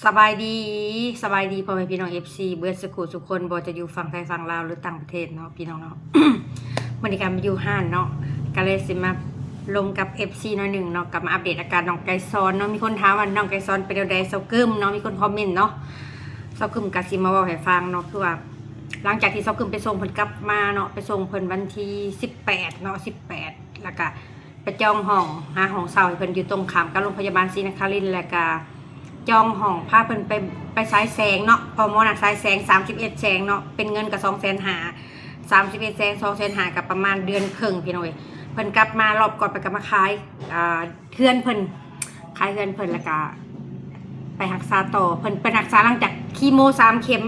ສະບາຍດີ ສະບາຍດີພໍ່ແມ່ພີ່ນ້ອງ ເອັຟຊີ ເບິດສຸຂູສຸຄົນ ບໍ່ວ່າຈະຢູ່ຝັ່ງໄທຝັ່ງລາວ ຫຼື ຕ່າງປະເທດເນາະ ພີ່ນ້ອງເນາະ. ມື້ນີ້ກະມາຢູ່ຮ້ານເນາະ ກະເລີຍຊິມາລົມກັບ ເອັຟຊີ ໜ້ອຍໜຶ່ງເນາະ ກະມາອັບເດດອາການນ້ອງໄກສອນເນາະ. ມີຄົນຖາມວ່ານ້ອງໄກສອນເປັນແນວໃດ ຊາວກຶມເນາະ ມີຄົນຄອມເມັນເນາະ. ຊາວກຶມກະຊິມາເວົ້າໃຫ້ຟັງເນາະ ຄືວ່າ ຫຼັງຈາກທີ່ຊາວກຶມໄປສົ່ງເພິ່ນກັບມາເນາະ ໄປສົ່ງເພິ່ນວັນທີສິບແປດເນາະ ສິບແປດ ແລ້ວກະ ໄປຈອງຫ້ອງ ຫາຫ້ອງເຊົ່າໃຫ້ເພິ່ນຢູ່ຕົງຂ້າມກັບໂຮງພະຍາບານສີນະຄະລິນ ແລ້ວກະຈອງຫ້ອງພາເພິ່ນໄປ ໄປສາຍແສງເນາະ ເພາະໝໍນັດສາຍແສງ ສາມສິບເອັດແສງເນາະ ເປັນເງິນກະສອງແສນຫ້າ ສາມສິບເອັດແສງ ສອງແສນຫ້າ ກະປະມານເດືອນເຄິ່ງ ພີ່ນ້ອງເອີຍ. ເພິ່ນກັບມາລອບກ່ອນ ເພິ່ນກະມາຂາຍ ອ່າ ເຮືອນເພິ່ນ ຂາຍເຮືອນເພິ່ນ ແລ້ວກະໄປຮັກສາຕໍ່ ເພິ່ນໄປຮັກສາຫຼັງຈາກຄີໂມສາມເຂັມ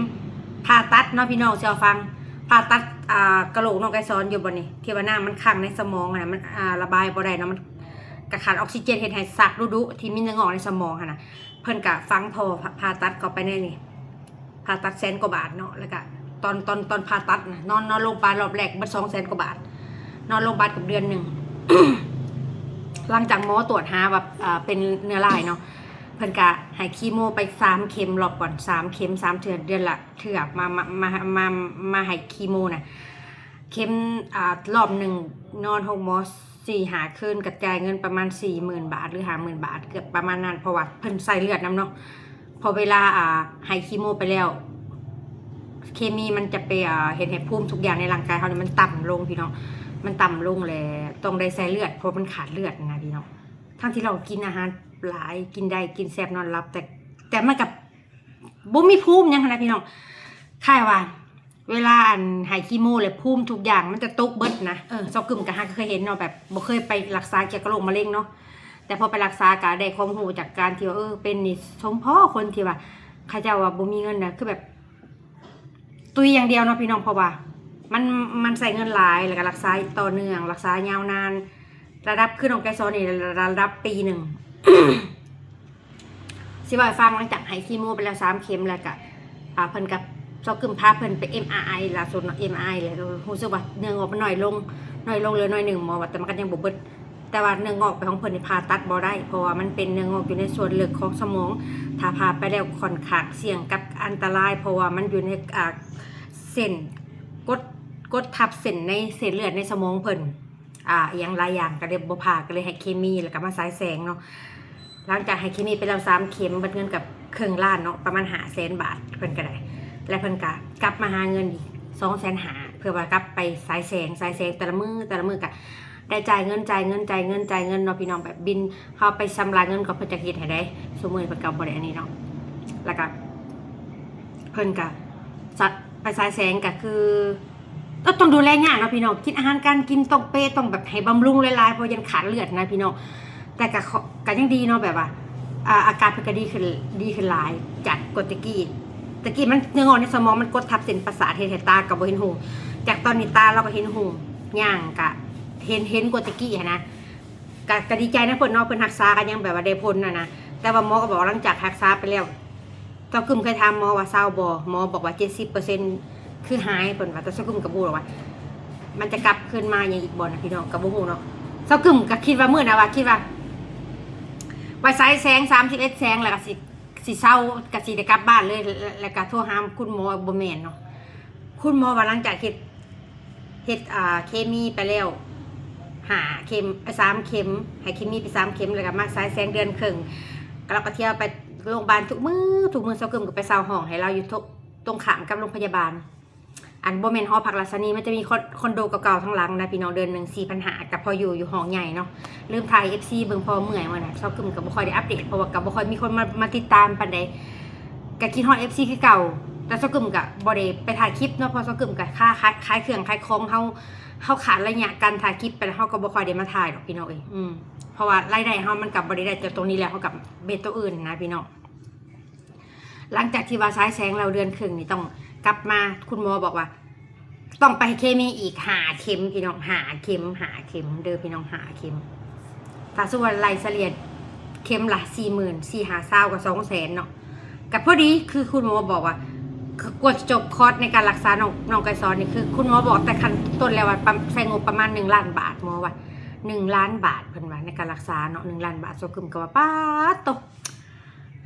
ຜ່າຕັດເນາະ ພີ່ນ້ອງ ຊິເວົ້າໃຫ້ຟັງ ຜ່າຕັດ ອ່າ ກະໂຫຼກນ້ອງໄກສອນຢູ່ບ່ອນນີ້ ທີ່ວ່ານ້ຳມັນຂັງໃນສະໝອງຫັ້ນນະ ມັນ ອ່າ ລະບາຍບໍ່ໄດ້ເນາະ ມັນກະຂາດອອກຊີເຈນ ເຮັດໃຫ້ຊັກດຸໆ ທີ່ມີເນື້ອງອກໃນສະໝອງຫັ້ນນະ ເພິ່ນກະຝັງທໍ່ຜ່າຕັດເຂົ້າໄປໃນນີ້ ຜ່າຕັດແສນກວ່າບາດເນາະ ແລ້ວກະຕອນ ຕອນ ຕອນຜ່າຕັດນະ ນອນ ນອນໂລງບານລອບແລກເບິດສອງແສນກວ່າບາດ ນອນໂລງບານເກືອບເດືອນໜຶ່ງ. ຫຼັງຈາກໝໍກວດຫາວ່າ ເປັນເນື້ອລາຍເນາະ ເພິ່ນກະໃຫ້ຄີໂມໄປສາມເຂັມ ລອບກ່ອນສາມເຂັມ ສາມເທື່ອ ເດືອນລະເທື່ອ ມາ ມາ ມາ ມາໃຫ້ຄີໂມນະ ເຂັມ ອ່າ ລອບໜຶ່ງ ນອນໂຮງໝໍສີ່ຫ້າຄືນ ກະຈ່າຍເງິນປະມານສີ່ໝື່ນບາດ ຫຼື ຫ້າໝື່ນບາດ ເກືອບປະມານນັ້ນ ເພາະວ່າເພິ່ນໃສ່ເລືອດນຳເນາະ. ເພາະເວລາ ອ່າ ໃຫ້ຄີໂມໄປແລ້ວ ເຄມີມັນຈະໄປ ອ່າ ເຮັດໃຫ້ພູມທຸກຢ່າງໃນຮ່າງກາຍເຮົານີ້ມັນຕ່ຳລົງ ພີ່ນ້ອງ ມັນຕ່ຳລົງ ແລະ ຕ້ອງໄດ້ໃສ່ເລືອດ ເພາະມັນຂາດເລືອດນະ ພີ່ນ້ອງ. ທັງທີ່ເຮົາກິນອາຫານຫຼາຍ ກິນໄດ້ ກິນແຊບ ນອນຫຼັບ ແຕ່ ແຕ່ມັນກະບໍ່ມີພູມຫຍັງຫັ້ນນະ ພີ່ນ້ອງ. ຄ້າຍວ່າ ເວລາ ອັນ ໃຫ້ຄີໂມແລ້ວ ພູມທຸກຢ່າງມັນຈະຕົກເບິດນະ. ເອີ ຊາວກຶມກະຫາກະເຄີຍເຫັນເນາະ ແບບບໍ່ເຄີຍໄປຮັກສາກ່ຽວກັບໂລກມະເຮັງເນາະ ແຕ່ພໍໄປຮັກສາກະໄດ້ຄວາມຮູ້ຈາກການທີ່ວ່າ ເອີ ເປັນນີ້ ສົມພໍຄົນທີ່ວ່າເຂົາເຈົ້າວ່າບໍ່ມີເງິນນະ ຄືແບບ ຕຸຍຢ່າງດຽວເນາະ ພີ່ນ້ອງ ເພາະວ່າມັນ ມັນໃຊ້ເງິນຫຼາຍ ແລ້ວກະຮັກສາຕໍ່ເນື່ອງ ຮັກສາຍາວນານ ລະດັບຄືນ້ອງໄກສອນນີ້ ລະດັບປີໜຶ່ງ ຊິເວົ້າໃຫ້ຟັງ ຫຼັງຈາກໃຫ້ຄີໂມໄປແລ້ວສາມເຂັມ ແລ້ວກະ ອ່າ ເພິ່ນກະ ຊາວກຶມພາເພິ່ນໄປເອັມອາໄອລ່າສຸດເນາະ ເອັມອາໄອ ແລ້ວຮູ້ສຶກວ່າເນື້ອງອກມັນໜ້ອຍລົງ ໜ້ອຍລົງເຫຼືອໜ້ອຍໜຶ່ງ ໝໍວ່າ ແຕ່ມັນກະຍັງບໍ່ເບິດ ແຕ່ວ່າເນື້ອງອກໄປຂອງເພິ່ນນີ້ຜ່າຕັດບໍ່ໄດ້ ເພາະວ່າມັນເປັນເນື້ອງອກຢູ່ໃນສ່ວນເລິກຂອງສະໝອງ ຖ້າຜ່າໄປແລ້ວຂ້ອນຂ້າງສ່ຽງກັບອັນຕະລາຍ ເພາະວ່າມັນຢູ່ໃນ ອ່າ ເສັ້ນ ກົດ ກົດທັບເສັ້ນໃນເສັ້ນເລືອດໃນສະໝອງເພິ່ນ ອ່າ ອີ່ຫຍັງຫຼາຍຢ່າງ ກະເລີຍບໍ່ຜ່າ ກະເລີຍໃຫ້ເຄມີ ແລ້ວກະມາສາຍແສງເນາະ. ຫຼັງຈາກໃຫ້ເຄມີໄປແລ້ວສາມເຂັມ ເບິດເງິນກະເຄິ່ງລ້ານເນາະ ປະມານຫ້າແສນບາດ ເພິ່ນກະໄດ້ ແລ້ວເພິ່ນກະກັບມາຫາເງິນອີກສອງແສນຫ້າ ເພື່ອວ່າກັບໄປສາຍແສງ ສາຍແສງແຕ່ລະມື້ ແຕ່ລະມື້ກະໄດ້ຈ່າຍເງິນ ຈ່າຍເງິນ ຈ່າຍເງິນ ຈ່າຍເງິນເນາະ ພີ່ນ້ອງ. ແບບບິນເຮົາໄປຊຳລະເງິນ ກະເພິ່ນຈັ່ງເຮັດໃຫ້ໄດ໋ ຊຸມື້ນີ້ເພິ່ນກະບໍ່ໄດ້ອັນນີ້ເນາະ ແລ້ວກະ ເພິ່ນກະ ສະ ໄປສາຍແສງກະຄື ຕ້ອງ ຕ້ອງດູແລຍາກເນາະ ພີ່ນ້ອງ ກິນອາຫານການກິນຕ້ອງເປະ ຕ້ອງແບບໃຫ້ບຳລຸງຫຼາຍໆ ເພາະຢ້ານຂາດເລືອດນະ ພີ່ນ້ອງ. ແຕ່ກະ ກະຍັງດີເນາະ ແບບວ່າ ອາ ອາການເພິ່ນກະດີຂຶ້ນ ດີຂຶ້ນຫຼາຍຈາກກວ່າແຕ່ກີ້ ແຕ່ກີ້ມັນເນື້ອງອກໃນສະໝອງ ມັນກົດທັບເສັ້ນປະສາດ ເຮັດໃຫ້ຕາກະບໍ່ເຫັນຫຸ່ງ ຈາກຕອນນີ້ຕາລາວກະເຫັນຫຸ່ງ ຍ່າງກະເຫັນ ເຫັນກວ່າແຕ່ກີ້ຫັ້ນນະ. ກະ ກະດີໃຈນຳເພິ່ນເນາະ ເພິ່ນຮັກສາກະຍັງແບບວ່າໄດ້ຜົນຫັ້ນນະ ແຕ່ວ່າໝໍກະບອກ ຫຼັງຈາກຮັກສາໄປແລ້ວ ຊາວກຶມເຄີຍຖາມໝໍວ່າເຊົາບໍ່ ໝໍບອກວ່າເຈັດສິບເປີເຊັນ ຄືຫາຍ ເພິ່ນວ່າ ແຕ່ຊາວກຶມກະບໍ່ຮູ້ດອກວ່າ ມັນຈະກັບຄືນມາຫຍັງອີກບໍ່ນະ ພີ່ນ້ອງ ກະບໍ່ຮູ້ເນາະ. ຊາວກຶມກະຄິດວ່າມື້ນັ້ນວ່າ ຄິດວ່າ ໄປສາຍແສງ ສາມສິບເອັດແສງ ແລ້ວກະຊິ ຊິເຊົາ ກະຊິໄດ້ກັບບ້ານເລີຍ ແລ້ວກະໂທຫາຄຸນໝໍ ບໍ່ແມ່ນເນາະ ຄຸນໝໍວ່າຫຼັງຈາກເຮັດ ເຮັດ ອ່າ ເຄມີໄປແລ້ວຫ້າເຂັມ ເອີ ສາມເຂັມ ໃຫ້ເຄມີໄປສາມເຂັມ ແລ້ວກະມາສາຍແສງເດືອນເຄິ່ງ ລາວກະທ່ຽວໄປໂລງບານທຸກມື້ ທຸກມື້ ຊາວກຶມກະໄປເຊົ່າຫ້ອງໃຫ້ລາວຢູ່ ຕົງຂ້າມກັບໂຮງພະຍາບານ ອັນ ບໍ່ແມ່ນຫໍພັກລາຊານີ ມັນຈະມີຄອນ ຄອນໂດເກົ່າໆທັງຫຼັງນະ ພີ່ນ້ອງ ເດືອນໜຶ່ງສີ່ພັນຫ້າ ກະພໍຢູ່ ຢູ່ຫ້ອງໃຫຍ່ເນາະ. ລືມຖ່າຍໃຫ້ເອັຟຊີເບິ່ງ ເພາະວ່າເມື່ອຍມື້ນັ້ນ ຊາວກຶມກະບໍ່ຄ່ອຍໄດ້ອັບເດດ ເພາະວ່າກະບໍ່ຄ່ອຍມີຄົນມາ ມາຕິດຕາມປານໃດ ກະຄິດຮອດເອັຟຊີຄືເກົ່າ ແຕ່ຊາວກຶມກະບໍ່ໄດ້ໄປຖ່າຍຄລິບເນາະ ເພາະຊາວກຶມກະຂາຍ ຂາຍ ຂາຍເຄື່ອງຂາຍຂອງ ເຮົາ ເຮົາຂາດໄລຍະການຖ່າຍຄລິບໄປແລ້ວ ເຮົາກະບໍ່ຄ່ອຍໄດ້ມາຖ່າຍດອກ ພີ່ນ້ອງເອີຍ ອືມ ເພາະວ່າລາຍໄດ້ເຮົາມັນກະບໍ່ໄດ້ໄດ້ຈາກຕົງນີ້ແລ້ວ ເຮົາກະເຮັດໂຕອື່ນນະ ພີ່ນ້ອງ. ຫຼັງຈາກທີ່ວ່າສາຍແສງແລ້ວເດືອນເຄິ່ງນີ້ ຕ້ອງກັບມາ ຄຸນໝໍບອກວ່າ ຕ້ອງໄປເຄມີອີກຫ້າເຂັມ ພີ່ນ້ອງ ຫ້າເຂັມ ຫ້າເຂັມເດີ ພີ່ນ້ອງ ຫ້າເຂັມ. ຖ້າສົມມຸດວ່າໄລ່ສະເລ່ຍເຂັມລະສີ່ໝື່ນ ສີ່ຫ້າຊາວກະສອງແສນເນາະ ກະພໍດີ ຄືຄຸນໝໍບອກວ່າ ກວ່າຈະຈົບຄອສໃນການຮັກສານ້ອງ ນ້ອງໄກສອນນີ້ ຄືຄຸນໝໍບອກແຕ່ຂັ້ນຕົ້ນແລ້ວວ່າ ປະ ໃຊ້ງົບປະມານໜຶ່ງລ້ານບາດ ໝໍວ່າໜຶ່ງລ້ານບາດ ເພິ່ນວ່າໃນການຮັກສາເນາະ ໜຶ່ງລ້ານບາດ. ຊາວກຶມກະວ່າ ປາດໂຕ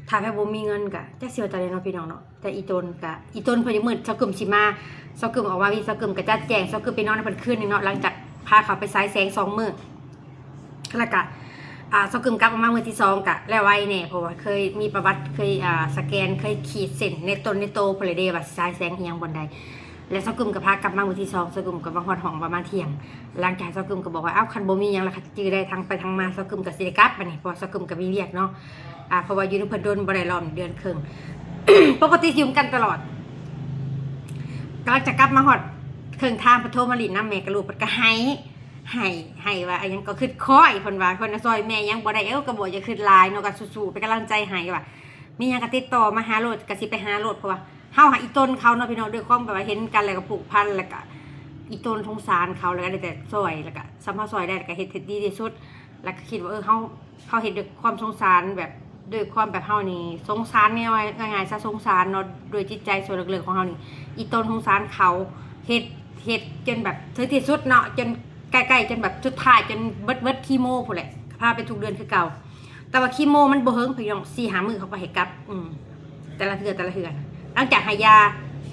ຖ້າແບບບໍ່ມີເງິນກະຈັກຊິວ່າຈັ່ງໃດເນາະພີ່ນ້ອງເນາະ. ແຕ່ອີຕົນກະ ອີຕົນເພິ່ນຍັງມືດ ຊາວກຶມຊິມາ ຊາວກຶມອອກມາວິ ຊາວກຶມກະຈັດແຈງ ຊາວກຶມໄປນອນນຳເພິ່ນຄືນໜຶ່ງເນາະ. ຫຼັງຈາກພາເຂົາໄປສາຍແສງສອງມື້ ແລ້ວກະ ອ່າ ຊາວກຶມກັບອອກມາມື້ທີສອງກະແລ້ວໄວແດ່ ເພາະວ່າເຄີຍມີປະຫວັດ ເຄີຍ ອ່າ ສະແກນ ເຄີຍຂີດເສັ້ນໃນຕົນໃນໂຕພຸ້ນແຫຼະເດ້ ວ່າສາຍແສງອີ່ຫຍັງບ່ອນໃດ. ແລ້ວຊາວກຶມກໍພາກັບມາມື້ທີສອງ ຊາວກຶມກໍມາຮອດຫ້ອງປະມານທ່ຽງ. ຫຼັງຈາກຊາວກຶມກໍບອກວ່າ ເອົ້າ ຄັນບໍ່ມີຫຍັງລະ ຈະໄດ້ທາງໄປທາງມາ ຊາວກຶມກໍຊິໄດ້ກັບບັດນີ້ ເພາະວ່າຊາວກຶມກໍມີວຽກເນາະ. ອ່າ ເພາະວ່າຢູ່ນຳເພິ່ນດົນບໍ່ໄດ້ ລອບເດືອນເຄິ່ງ ປົກກະຕິຊິຢູ່ນຳກັນຕະຫຼອດ. ກຳລັງຈະກັບມາຮອດເຄິ່ງທາງ ເພິ່ນໂທມາຫຼິ້ນນຳແມ່ກັບລູກ ເພິ່ນກໍໄຫ້ ໄຫ້ ໄຫ້ວ່າ ອີ່ຫຍັງກໍຄຶດຄ້ອຍ ເພິ່ນວ່າ ເພິ່ນວ່າຊ່ອຍແມ່ຫຍັງບໍ່ໄດ້. ເອີ ກໍບໍ່ຢາກຄຶດຫຼາຍເນາະ ກໍສູ້ໆ ເປັນກຳລັງໃຈໃຫ້ວ່າ ມີຫຍັງກໍຕິດຕໍ່ມາຫາໂລດ ກໍຊິໄປຫາໂລດ ເພາະວ່າ ເຮົາຫາອີຕົນເຂົາເນາະພີ່ນ້ອງ ດ້ວຍຄວາມແບບວ່າເຫັນກັນ ແລ້ວກໍຜູກພັນ ແລ້ວກໍອີຕົນສົງສານເຂົາ ແລ້ວກໍໄດ້ແຕ່ຊ່ອຍ ແລ້ວກໍສ່ຳເຮົາຊ່ອຍໄດ້ ແລ້ວກໍເຮັດ ເຮັດດີທີ່ສຸດ. ແລ້ວກໍຄິດວ່າ ເອີ ເຮົາ ເຮົາເຮັດດ້ວຍຄວາມສົງສານ ແບບດ້ວຍຄວາມແບບເຮົານີ້ສົງສານ ແນວວ່າງ່າຍໆຊະ ສົງສານເນາະ ດ້ວຍຈິດໃຈສ່ວນເລິກໆຂອງເຮົານີ້ ອີຕົນສົງສານເຂົາ ເຮັດ ເຮັດຈົນແບບເຖິງທີ່ສຸດເນາະ ຈົນໃກ້ໆ ຈົນແບບສຸດທ້າຍ ຈົນເບິດ ເບິດຄີໂມພຸ້ນແຫຼະ ພາໄປທຸກເດືອນຄືເກົ່າ. ແຕ່ວ່າຄີໂມມັນບໍ່ເຫິງພີ່ນ້ອງ ສີ່ຫ້າມື້ເຂົາກໍໃຫ້ກັບ ອືມ ແຕ່ລະເທື່ອ ແຕ່ລະເທື່ອ. ຫຼັງຈາກໃຫ້ຢາ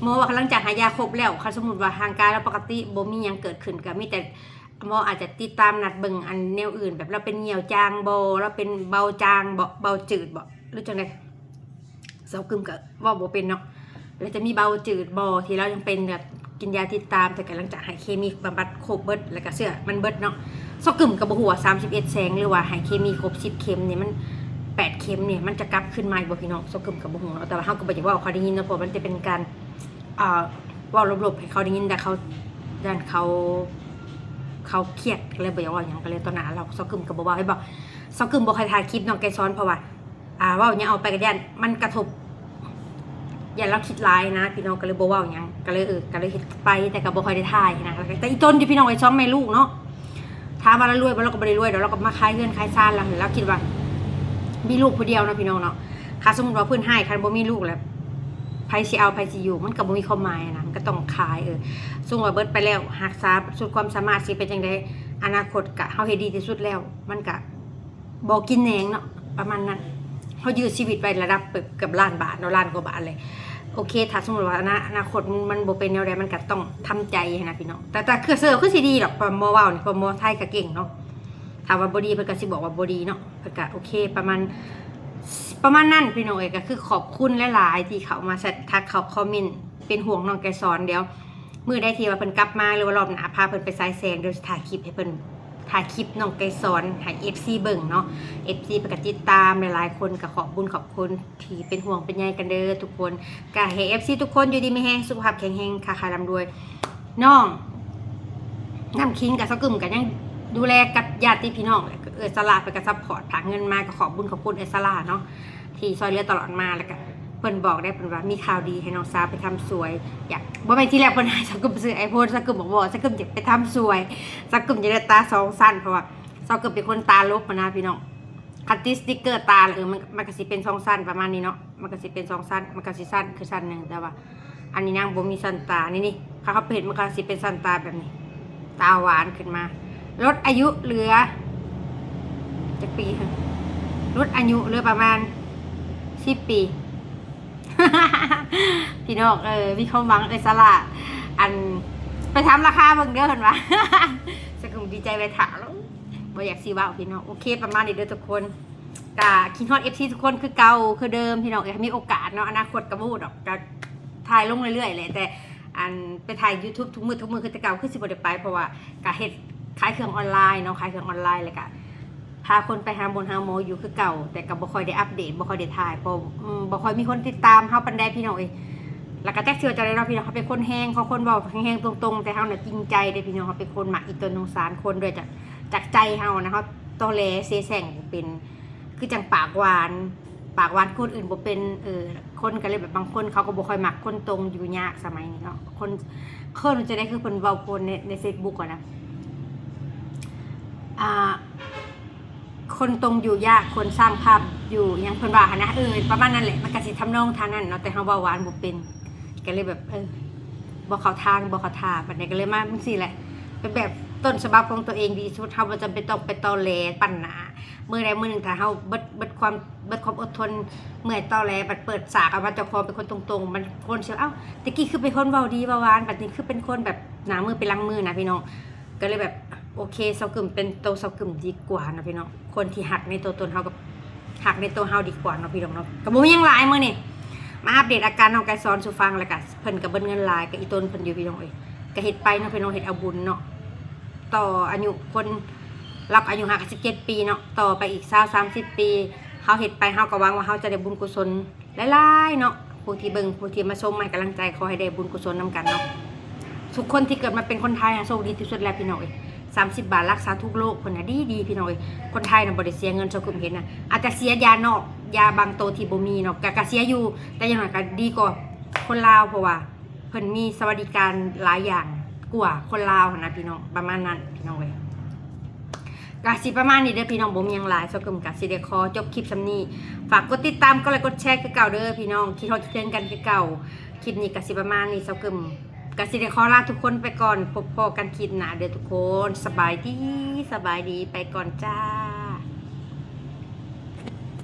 ໝໍວ່າຫຼັງຈາກໃຫ້ຢາຄົບແລ້ວ ຄັນສົມມຸດວ່າຮ່າງກາຍລາວປົກກະຕິ ບໍ່ມີຫຍັງເກີດຂຶ້ນ ກໍມີແຕ່ໝໍອາດຈະຕິດຕາມນັດເບິ່ງອັນແນວອື່ນ ແບບລາວເປັນຍ່ຽວຈາງບໍ່ ລາວເປັນເບົາຈາງບໍ່ ເບົາຈືດບໍ່ ຫຼືຈັ່ງໃດ. ຊາວກຶມກໍເວົ້າບໍ່ເປັນເນາະ ແລ້ວຈະມີເບົາຈືດບໍ່ ທີ່ລາວຍັງເປັນ ແບບກິນຢາຕິດຕາມ ແຕ່ກໍຫຼັງຈາກໃຫ້ເຄມີບຳບັດຄົບເບິດ ແລ້ວກໍເຊື້ອມັນເບິດເນາະ ຊາວກຶມກໍບໍ່ຮູ້ວ່າສາມສິບເອັດແສງ ຫຼືວ່າໃຫ້ເຄມີຄົບສິບເຂັມນີ້ ມັນແປດເຂັມນີ້ ມັນຈະກັບຄືນມາອີກບໍ່ພີ່ນ້ອງ ຊາວກຶມກໍບໍ່ຮູ້ເນາະ. ແຕ່ວ່າເຮົາກໍບໍ່ຢາກເວົ້າໃຫ້ເຂົາໄດ້ຍິນເນາະ ເພາະວ່າມັນຈະເປັນການ ອ່າ ເວົ້າລົບໆໃຫ້ເຂົາໄດ້ຍິນ ແຕ່ເຂົາ ຢ້ານເຂົາ ເຂົາຄຽດ ກໍເລີຍບໍ່ຢາກເວົ້າຫຍັງ ກໍເລີຍຕໍ່ໜ້າລາວ ຊາວກຶມກໍບໍ່ເວົ້າ ເຫັນບໍ່ ຊາວກຶມບໍ່ຄ່ອຍຖ່າຍຄລິບນ້ອງໄກສອນ ເພາະວ່າ ອ່າ ເວົ້າຫຍັງອອກໄປກໍຢ້ານມັນກະທົບ ຢ້ານລາວຄິດຫຼາຍນະພີ່ນ້ອງ ກໍເລີຍບໍ່ເວົ້າຫຍັງ ກໍເລີຍ ເອີ ກໍເລີຍເຮັດໄປ ແຕ່ກໍບໍ່ຄ່ອຍໄດ້ຖ່າຍນະ. ແຕ່ອີຕົນຢູ່ພີ່ນ້ອງ ໄອ້ສອງແມ່ລູກເນາະ ຖາມວ່າລາວລວຍບໍ່ ລາວກໍບໍ່ໄດ້ລວຍດອກ ລາວກໍມາຂາຍເຮືອນຂາຍຊານລາວ ລາວຄິດວ່າມີລູກຜູ້ດຽວເນາະພີ່ນ້ອງເນາະ. ຄັນສົມມຸດວ່າເພິ່ນໃຫ້ ຄັນບໍ່ມີລູກແລ້ວ ໃຜຊິເອົາ ໃຜຊິຢູ່ ມັນກໍບໍ່ມີຄວາມໝາຍນະ ມັນກໍຕ້ອງຂາຍ. ເອີ ສົມມຸດວ່າເບິດໄປແລ້ວ ຮັກສາສຸດຄວາມສາມາດ ຊິເປັນຈັ່ງໃດ ອະນາຄົດກະເຮົາເຮັດດີທີ່ສຸດແລ້ວ ມັນກະບໍ່ກິນແໜງເນາະ ປະມານນັ້ນ. ເຮົາຢື້ຊີວິດໄວ້ລະດັບເກືອບລ້ານບາດເນາະ ລ້ານກວ່າບາດເລີຍ. ໂອເຄ ຖ້າສົມມຸດວ່າອະນາ ອະນາຄົດມັນ ມັນບໍ່ເປັນແນວໃດ ມັນກະຕ້ອງທຳໃຈຫັ້ນນະພີ່ນ້ອງ. ແຕ່ ແຕ່ຄືເຊື່ອຄືຊິດີດອກ ເພາະໝໍເວົ້ານີ້ ເພາະໝໍໄທກະເກັ່ງເນາະ ຖ້າວ່າບໍ່ດີເພິ່ນກະຊິບອກວ່າບໍ່ດີເນາະ. ແລ້ວກະໂອເຄ ປະມານ ປະມານນັ້ນພີ່ນ້ອງເອີຍ. ກະຄືຂອບຄຸນຫຼາຍໆທີ່ເຂົ້າມາແຊັດ ທັກເຂົ້າຄອມເມັນ ເປັນຫ່ວງນ້ອງໄກສອນ. ດຽວມື້ໃດທີ່ວ່າເພິ່ນກັບມາ ຫຼືວ່າລອບໜ້າພາເພິ່ນໄປສາຍແສງ ດຽວຊິຖ່າຍຄລິບໃຫ້ເພິ່ນ ຖ່າຍຄລິບນ້ອງໄກສອນໃຫ້ເອັຟຊີເບິ່ງເນາະ. ເອັຟຊີເພິ່ນກະຕິດຕາມຫຼາຍໆຄົນ ກະຂອບບຸນຂອບຄຸນທີ່ເປັນຫ່ວງເປັນໃຍກັນເດີທຸກຄົນ. ກະໃຫ້ເອັຟຊີທຸກຄົນຢູ່ດີມີແຮງ ສຸຂະພາບແຂງແຮງ ຄ້າຂາຍລ່ຳລວຍ. ນ້ອງນ້ຳຄິງກັບຊາວກຶມກໍຍັງດູແລກັບຍາດຕິພີ່ນ້ອງ ແລ້ວກໍເອື້ອຍສາລາເພິ່ນກໍຊັບພອດ ຝາກເງິນມາ ກໍຂອບບຸນຂອບຄຸນເອື້ອຍສາລາເນາະ ທີ່ຊ່ວຍເຫຼືອຕະຫຼອດມາ. ແລ້ວກໍເພິ່ນບອກໄດ້ ເພິ່ນວ່າມີຂ່າວດີໃຫ້ນ້ອງສາວໄປທຳສວຍ. ຢາກ ບໍ່ແມ່ນທີແລກເພິ່ນໃຫ້ຊາວກຶມຊື້ໄອໂຟນ ຊາວກຶມບອກບໍ່ ຊາວກຶມຢາກໄປທຳສວຍ ຊາວກຶມຢາກໄດ້ຕາສອງຊັ້ນ ເພາະວ່າຊາວກຶມເປັນຄົນຕາຫຼົບຫັ້ນນະພີ່ນ້ອງ. ຄັນຕິດສະຕິກເກີຕາແລ້ວ ເອີ ມັນ ມັນກໍຊິເປັນສອງຊັ້ນປະມານນີ້ເນາະ ມັນກໍຊິເປັນສອງຊັ້ນ ມັນກໍຊິສັ້ນຄືຊັ້ນໜຶ່ງ ແຕ່ວ່າອັນນີ້ນາງບໍ່ມີສັ້ນຕາ ນີ້ ນີ້ ຄັນເຮົາເຮັດມັນກໍຊິເປັນສັ້ນຕາແບບນີ້ ຕາຫວານຂຶ້ນມາ. ລົດອາຍຸເຫຼືອຈັກປີ ລົດອາຍຸເຫຼືອປະມານສິບປີ ພີ່ນ້ອງເອີຍ. ມີຄວາມຫວັງເອື້ອຍສາລາ ອັນ ໄປຖາມລາຄາເບິ່ງເດີ ເພິ່ນວ່າ ຊາວກຶມດີໃຈໄວ້ຖ້າ ບໍ່ຢາກຊິເວົ້າພີ່ນ້ອງ. ໂອເຄ ປະມານນີ້ເດີທຸກຄົນ ກະຄິດຮອດເອັຟຊີທຸກຄົນຄືເກົ່າຄືເດີມພີ່ນ້ອງເອີຍ. ມີໂອກາດເນາະ ອະນາຄົດກະບໍ່ຮູ້ດອກ ກະຖ່າຍລົງເລື້ອຍໆແຫຼະ ແຕ່ອັນໄປຖ່າຍຢູທູບທຸກມື້ທຸກມື້ຄືແຕ່ເກົ່າ ຄືຊິບໍ່ໄດ້ໄປ ເພາະວ່າກະເຮັດຂາຍເຄື່ອງອອນລາຍເນາະ ຂາຍເຄື່ອງອອນລາຍ ແລ້ວກະພາຄົນໄປຫາໝົນຫາໝໍຢູ່ຄືເກົ່າ ແຕ່ກະບໍ່ຄ່ອຍໄດ້ອັບເດດ ບໍ່ຄ່ອຍໄດ້ຖ່າຍ ເພາະ ອືມ ບໍ່ຄ່ອຍມີຄົນຕິດຕາມເຮົາປານໃດພີ່ນ້ອງເອີຍ. ແລ້ວກະຈັກຊິວ່າຈັ່ງໃດເນາະພີ່ນ້ອງ ເຮົາເປັນຄົນແຮງ ເຮົາຄົນເວົ້າແຮງໆຕົງໆ ແຕ່ເຮົານະຈິງໃຈເດ້ພີ່ນ້ອງ ເຮົາເປັນຄົນມັກອີຕົນສົງສານຄົນດ້ວຍຈາກ ຈາກໃຈເຮົານະ ເຮົາຕໍແຫຼເສແສ້ງບໍ່ເປັນ ຄືຈັ່ງປາກຫວານ ປາກຫວານຄົນອື່ນບໍ່ເປັນ. ເອີ ຄົນກໍເລີຍແບບ ບາງຄົນເຂົາກໍບໍ່ຄ່ອຍມັກຄົນຕົງຢູ່ຍາກສະໄໝນີ້ເນາະ. ຄົນ ເອີ້ນວ່າຈັ່ງໃດ ຄືເພິ່ນເວົ້າໂພສໃນ ໃນເຟສບຸກຫັ້ນນະ ອ່າ ຄົນຕົງຢູ່ຍາກ ຄົນສ້າງພາບຢູ່ຫຍັງ ເພິ່ນວ່າຫັ້ນນະ. ເອີ ປະມານນັ້ນແຫຼະ ມັນກໍຊິທຳນອງທ່ານັ້ນເນາະ ແຕ່ເຮົາເວົ້າຫວານບໍ່ເປັນ ກໍເລີຍແບບ ເອີ ບໍ່ເຂົ້າທາງ ບໍ່ເຂົ້າທ່າປານໃດ ກໍເລີຍມາຈັ່ງຊີ້ແຫຼະ ເປັນແບບຕົ້ນສະບັບຂອງຕົວເອງດີທີ່ສຸດ. ເຮົາບໍ່ຈຳເປັນຕ້ອງໄປຕໍແຫຼປັ້ນໜ້າ ມື້ໃດມື້ໜຶ່ງ ຖ້າເຮົາເບິດ ເບິດຄວາມ ເບິດຄວາມອົດທົນ ເມື່ອຍຕໍແຫຼ ບັດເປີດສາກອອກມາ ເຈົ້າຂອງເປັນຄົນຕົງໆ ມັນ ຄົນຊິວ່າ ເອົ້າ ແຕ່ກີ້ຄືເປັນຄົນເວົ້າດີເວົ້າຫວານ ບັດນີ້ຄືເປັນຄົນແບບ ໜ້າມືເປັນຫຼັງມືນະພີ່ນ້ອງ. ກໍເລີຍແບບ ໂອເຄ ສາວກຶມເປັນໂຕສາວກຶມດີກວ່າເນາະພີ່ນ້ອງ. ຄົນທີ່ຮັກໃນໂຕຕົນເຮົາກັບຮັກໃນໂຕເຮົາດີກວ່າເນາະພີ່ນ້ອງເນາະ. ກໍບໍ່ມີຫຍັງຫຼາຍ ມື້ນີ້ມາອັບເດດອາການນ້ອງໄກສອນສູ່ຟັງ ແລ້ວກໍເພິ່ນກໍເບິດເງິນຫຼາຍ ກໍອີ່ຕົນເພິ່ນຢູ່ພີ່ນ້ອງເອີຍ. ກໍເຮັດໄປເນາະພີ່ນ້ອງ ເຮັດເອົາບຸນເນາະ ຕໍ່ອາຍຸຄົນ ລາວກໍອາຍຸຫ້າສິບເຈັດປີເນາະ ຕໍ່ໄປອີກຊາວ ສາມສິບປີ ເຮົາເຮັດໄປ ເຮົາກໍຫວັງວ່າເຮົາຈະໄດ້ບຸນກຸສົນຫຼາຍໆເນາະ. ຜູ້ທີ່ເບິ່ງ ຜູ້ທີ່ມາຊົມ ມາໃຫ້ກຳລັງໃຈ ຂໍໃຫ້ໄດ້ບຸນກຸສົນນຳກັນເນາະ. ທຸກຄົນທີ່ເກີດມາເປັນຄົນໄທນະ ໂຊກດີທີ່ສຸດແລ້ວພີ່ນ້ອງເອີຍ. ສາມສິບບາດລັກສາທຸກໂລກ ເພິ່ນນະ ດີໆ ພີ່ນ້ອງເອີຍ. ຄົນໄທນະບໍ່ໄດ້ເສຍເງິນ ຊອກຶມເຫັນນະ ອາດຈະເສຍຢານອກ ຢາບາງໂຕທີ່ບໍ່ມີເນາະ ກະ ກະເສຍຢູ່ ແຕ່ຢ່າງໜ້ອຍກະດີກວ່າຄົນລາວ ເພາະວ່າເພິ່ນມີສະຫວັດດີການຫຼາຍຢ່າງກວ່າຄົນລາວຫັ້ນນະພີ່ນ້ອງ ປະມານນັ້ນພີ່ນ້ອງເອີຍ. ກະຊິປະມານນີ້ເດີພີ່ນ້ອງ ບໍ່ມີຫຍັງຫຼາຍ ຊອກຶມກະຊິໄດ້ຂໍຈົບຄລິບສ່ຳນີ້. ຝາກກົດຕິດຕາມ ກົດໄລ ກົດແຊຄືເກົ່າເດີພີ່ນ້ອງ ຄິດຮອດຄິດເຖິງກັນຄືເກົ່າ. ຄລິບນີ້ກະຊິປະມານນີ້ ຊອກຶມກະຊິໄດ້ຂໍລາທຸກຄົນໄປກ່ອນ ພົບພໍ້ກັນຄລິບໜ້າເດີທຸກຄົນ. ສະບາຍດີ ສະບາຍດີ ໄປກ່ອນຈ້າ.